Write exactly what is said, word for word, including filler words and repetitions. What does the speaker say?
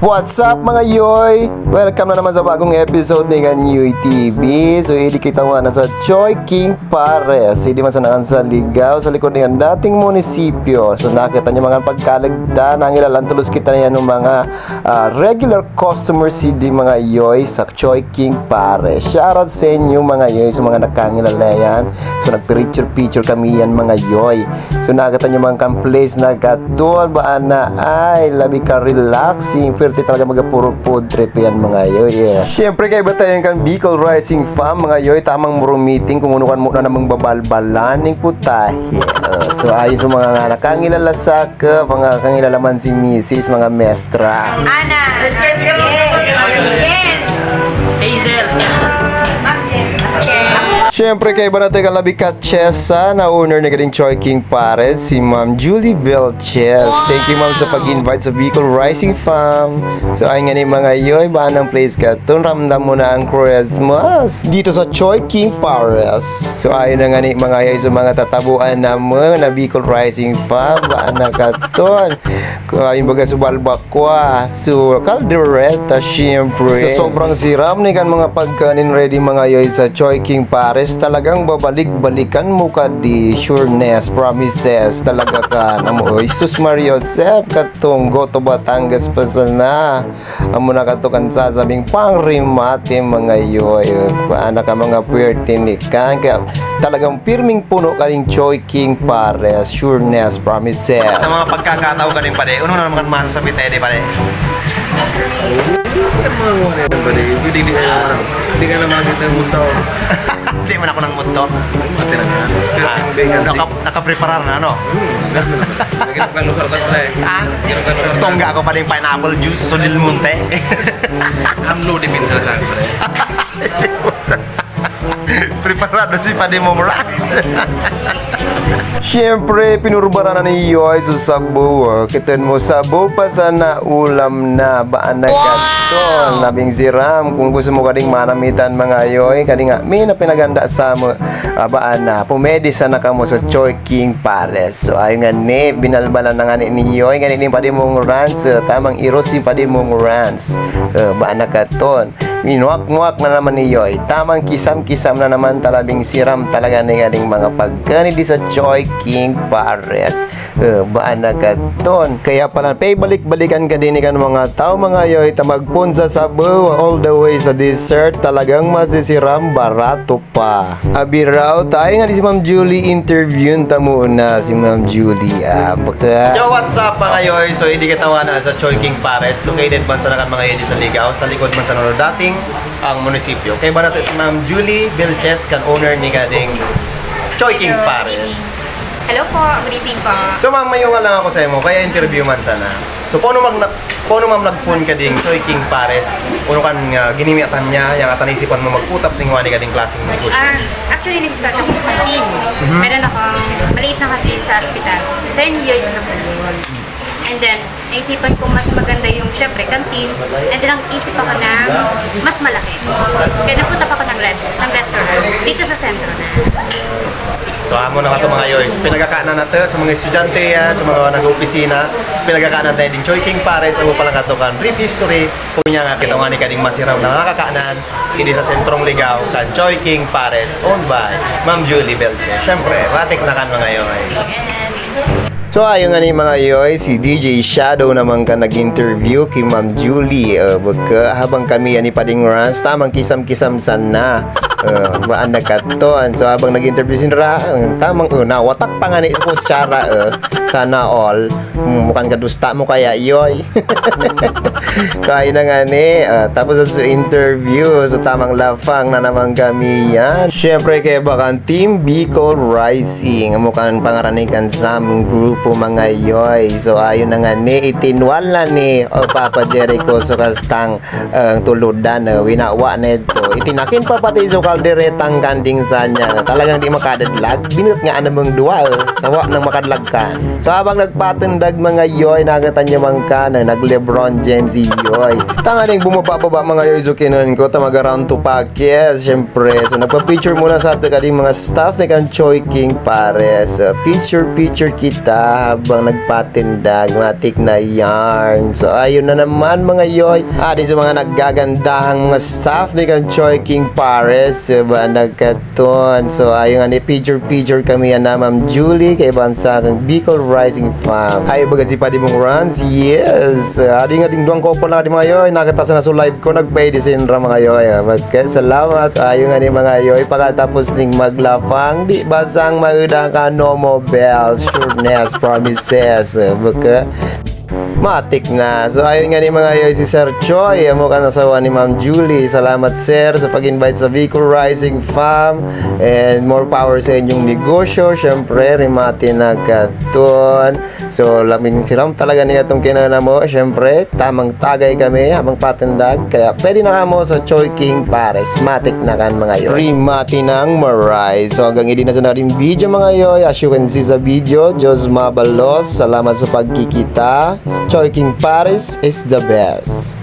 What's up, mga yoy? Welcome na naman sa bagong episode ni kan Yoy T V. So, idi kita na sa Choi King Pares. Idi man sa nakan sa Ligao, sa likod ni kan dating munisipyo. So, nakita niyo mga pagkalagda, nangilalan tulos kita na yan ng mga ah, regular customers si di mga yoy sa Choi King Pares. Shoutout sa inyo, mga yoy, sa mga nakangilala yan. So, nagpicture-picture kami yan, mga yoy. So, nakita niyo man kan place na katon, ba na ay, labi ka relaxing, pwerte talaga magapuro food trip yan, mga yoy. Yeah. Siyempre, kaiba tayo kan Bicol Rising Fam, mga yoy, tamang muro meeting kung ano kan muna namang babalbalan ning putahe. Ah, so, ayon sa mga nakangilala sa ka, mga kangilala man si misis, mga mestra. Ana, Jen, Jen, Hazel. Ma'am Jen, Jen. Siyempre, kaiba na tayo kalabi ka Chesa, na owner ni ganing Choi King Pares, si Ma'am Julie Belches. Thank you, ma'am, sa pag-invite sa Bicol Rising Fam. So, ay nga ni mga yoy, ba nang place ka? Tun ramdam mo na ang Christmas dito sa Choi King Pares. So, ayon na nga ni mga yoy sa mga tatabuan na mga na Bicol Rising Fam, ba na katon? Kaya yung baga subal bakwa, so, kaldereta, siyempre. Sa sobrang siram ni kan mga pagkanin ready, mga yoy, sa Choi King Pares, talagang babalik-balikan mo ka di, sureness, promises, talaga ka, na mo, oy, sus Mario Joseph, katong Goto Batangas pa sana. Amo na kato kan sasabing pangrimate, mga yoy. Paana ka mga puwerte ni kan, kaya talagang pirming puno kaning Choi King Pares, sureness, promises. Sa mga pagkakataon kaning pare, ano na naman masasabi tayo di pare? Ang mga nguha na yan, pare. Pwede di ka naman, di ka naman makita yung multo. Hindi man ako ng multo. Mati na nga. Pero Ah, ang ganyan, naka-, nakapreparar na, ano? Hmm, ganun na. Lagi ng kalusar sa pare. Ah? Lagi ng kalusar. Tongga ko pa rin pineapple juice, Sol del Monte. Amlo di pinta sa pare. Preparado si Padimong Rans. Siyempre, pinurbaran na ni Yoy sa sabo. Kitan mo, sabo pa sana ulam na. Baan na katon? Labing siram. Kung gusto mo kading manamitan, mga Yoy, kading nga, may na pinaganda sa mo. Ah, baan na. Pumedi sana kamo sa Choi King Pares. So, ayon nga ni, binalbalan na nga ni, ni Yoy, nga ni, ni Padimong Rans. So, tamang iros si Padimong Rans. Uh, baan na katon? Minuwak-muwak na naman ni Yoy. Tamang kisam-kisam na naman, talabing siram talaga ni ganing mga pagkani di sa Choi King Pares. Uh, baan na katon? Kaya pala, pay balik-balikan ka din kan mga tao, mga yoy, ta magpon sa sabaw, all the way sa dessert, talagang masisiram, barato pa. Abi raw, tayo nga ni si Ma'am Julie, interviewin ta muna si Ma'am Julie. Ah, baka Yo, what's up, mga yoy? So, hindi katawa na sa Choi King Pares, located man sa nakan mga yoy sa Ligao, sa likod man sa dating ang munisipyo. Kay ba natin si Ma'am Julie Belches, kan owner ni gading Choi King Pares. Hello po, good evening po. So, ma'am, mayunga lang ako sa imo, kaya interview man sana. So, paano mag-, paano, ma'am, nagpon ka ding Choi King Pares? Ano kan, ah, ginimitan niya, yang atan isipan mo magputap ning wani ka ding klaseng negosyo? Ah, actually, nag-start ako sa canteen. Mhm. Meron akong maliit na canteen sa hospital. Ten years na po yun. And then, naisipan ko mas maganda yung, syempre, canteen. And then, ang isip ako na mas malaki. Kaya nagputap ako ng rest-, ng restaurant dito sa sentro na. So, amo na kato, mga yoy. So, pinagakanan nato sa mga estudyante yan, sa mga nag-opisina. Pinagakanan tayo din Choi King Pares, amo pala kato kan brief history. Kung niya nga, kita nga ni kading masiraw na nakakanan, hindi sa sentrong Ligao, kan Choi King Pares, owned by Ma'am Julie Belche. Siyempre, ratik na kan, mga yoy. So, ayon nga ni, mga yoy, si D J Shadow naman ka nag-interview kay Ma'am Julie. Uh, baka habang kami yan ni Pading Rans, tamang kisam-kisam sana. Uh, maan na katon. So, habang nag-interview si Ra, uh, tamang, uh, nawatak pa nga ni sa kutsara, uh, sana all. Hmm, mukhang kadusta mo kaya, yoy. Kaya na nga ni, ah, tapos sa interview, so tamang lafang na naman kami yan. Siyempre, kay bakan Team Bicol Rising, amo kan pangaranigan sa among grupo, mga yoy. So, ayon na nga ni, itinwal na ni, o Papa Jericho, so kastang, ah, tuludan, ah, winawa na ito. Itinakin pa pati so Alderetang ganding sa niya, talagang di makadadlag. Binot nga anamang duwa, eh. Sawa nang makadlag ka. So, habang nagpatindag mga yoy, nakita niyo man ka na nag-Lebron James si yoy. Tanganing bumaba-baba mga yoy, zukinon ko, ta mag-around to package, syempre. So, nagpa-picture muna sa atin kaning mga staff ni kan Choi King Pares. So, picture-picture kita habang nagpatindag, matik na yarn. So, ayun na naman mga yoy. Adi sa mga naggagandahang mga staff ni kan Choi King Pares. So, ba, nagka- Ton. So, ayo nga ni picture-picture kami yan na Ma'am Julie, kaibahan sa Bicol Rising Fam. Ayo baga si Paddy mong Rans? Yes. Adi nga ding duwang couple na di mga yoy, nakatasa na sa live ko, nagpay di sinra mga yoy. Ah, magka-, salamat. Ayo nga ni mga yoy, pagkatapos ning maglapang, di basang maudang ka, no mo bells, sureness, promises. Ah, baka, matik na. So, ayun nga ni mga yoy, si Sir Choi, amo kan asawa ni Ma'am Julie. Salamat, sir, sa pag-invite sa Bicol Rising Fam. And more power sa inyong negosyo. Siyempre, rimati na katon. So, laming siram talaga niya itong kinana mo. Siyempre, tamang tagay kami habang patindag. Kaya pwede na kamo sa Choi King Pares. Matik na kan mga yoy. Rimati ng maray. So, hanggang hindi na sa nating video mga yoy. As you can see sa video, Diyos mabalos. Salamat sa pagkikita. Choi King Pares is the best.